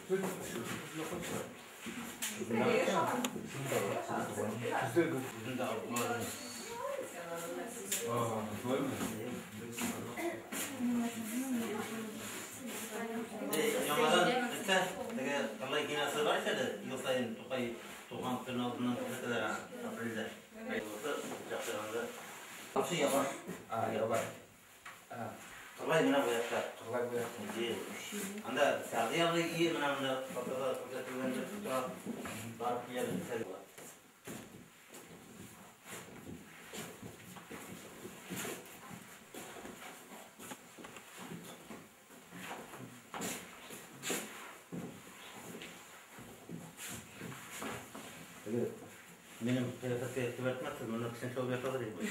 Яңадан бетсә, теге Кырлай киносы бар ич әле, ел саен Тукай туган көн алдыннан күрсәтәләр аны, апрельдә. Кырлай менә бу якта. Кырлай бу якта. Анда Сәгъди абый өе менә монда фотода күрсәтелгән тора. Барып киләбез. Минем кыяфәткә игътибар итмәссез, монда печән чабып ятадыр инде.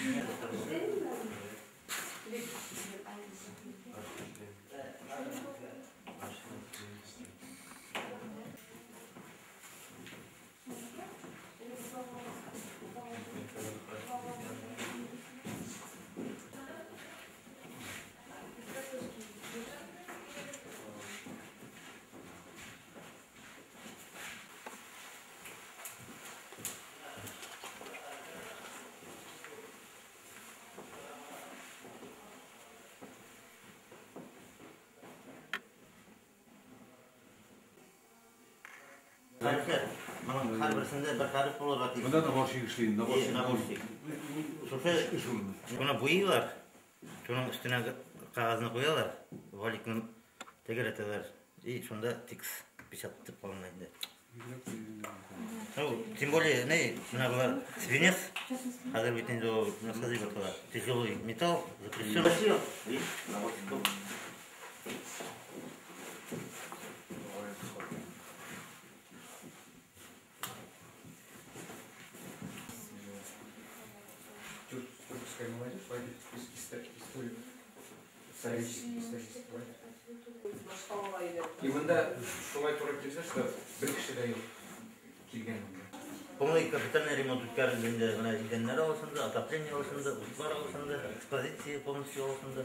Хәрефләр. Моның һәрберсендә бер хәреф булырга тиеш. Монда наборщик эшли, наборщик. Наборщик. Шушы шуны буйыйлар. Шуның өстенә кәгазьне куялар, валикны тәгәрәтәләр. И шунда текст печатать калына инде. Ну, тем более, не, менә болар свинец. Хәзер бит инде ул нәрсә дип атала? Тяжелый металл, запрещен. И наборщик күп. Тюркская молодежь, историк, исторический, исторический. И монда шулай туры килсә, что бер кеше дә юк килгән монда. Полный капитальный ремонт үткәрелде инде. Менә идәннәр алышынды, отопление алышынды, утлар алышынды, экспозиция полностью алышынды.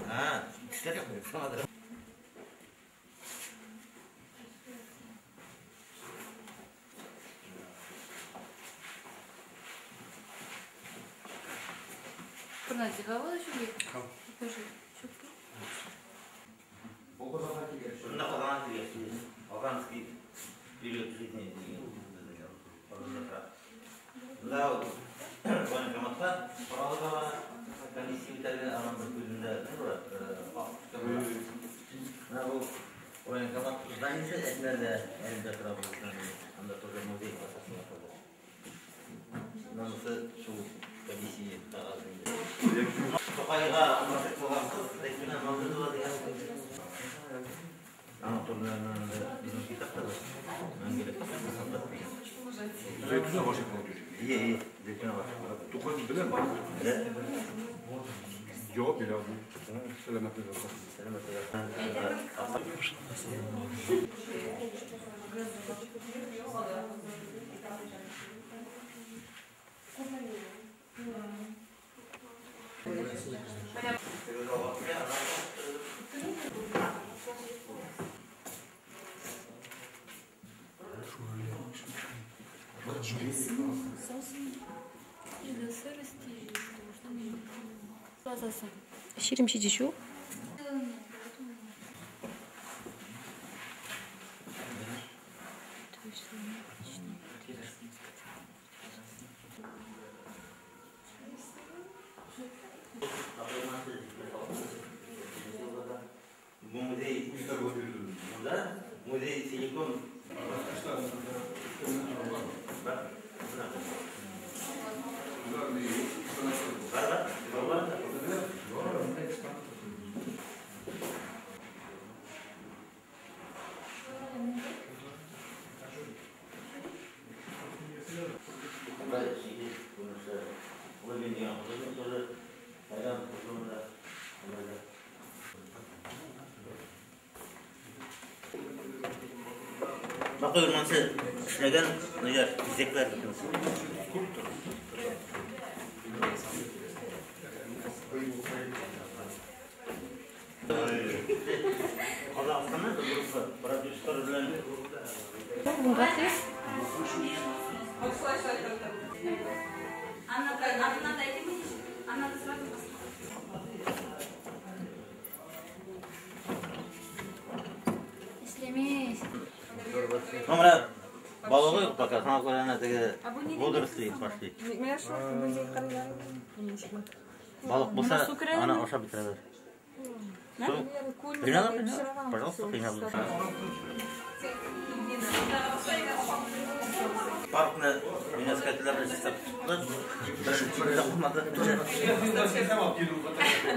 А, кешеләр юк. Шуңадыр. Ул Казанга килгән. Шунда Казанга килгән. Казанский период жизни дигән безнең Казанда тора. Монда ул военкоматка каралырга бара, комиссия үтәргә, аның бер күзендә ни була, ак төстә була. Менә бу военкомат зданиесе Әтнәдә әле дә тора бу здание. Анда тоже музей асасында хәзер. Монысы шул комиссия кәгазе инде. Тукайга гашыйк булган кыз Зәйтүнә Мавлидова дигән. Аның турында безнең китапта бар. Мәңгелек мәхәббәт дигән. Зәйтүнә гашыйк булып йөри. Ие, ие, Зәйтүнә гашыйк була. Тукайны беләм. Белә. Җавап бирә алмыйм. Сәламәтлек булсын. Сәламәтлек. 27 ҫул. Бу музей, да? Музей целиком. Бар. Бар, бар, бар. Бакый Урманче эшләгән ниләр, бизәкләр бөтенесе. Кунтах-и? Ну, менә балыгы юк пока, шуңа күрә әнә теге водоросли пошли. Балык булса, аны ашап бетерәләр. Су. Кыйналыр, кыйналыр. Пожалуйста, кыйналыр. Паркны ЮНЕСКО белән чистап чыктылар. Беренче дә булмады.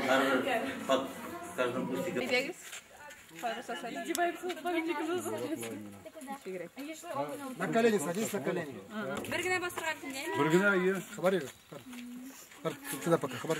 Һәрбер под каждым кустиком. На колени садись, на колени. Бер генә басырга килгән. Бер генә, ие. Хабар бир. Бар, туда пока, хабар.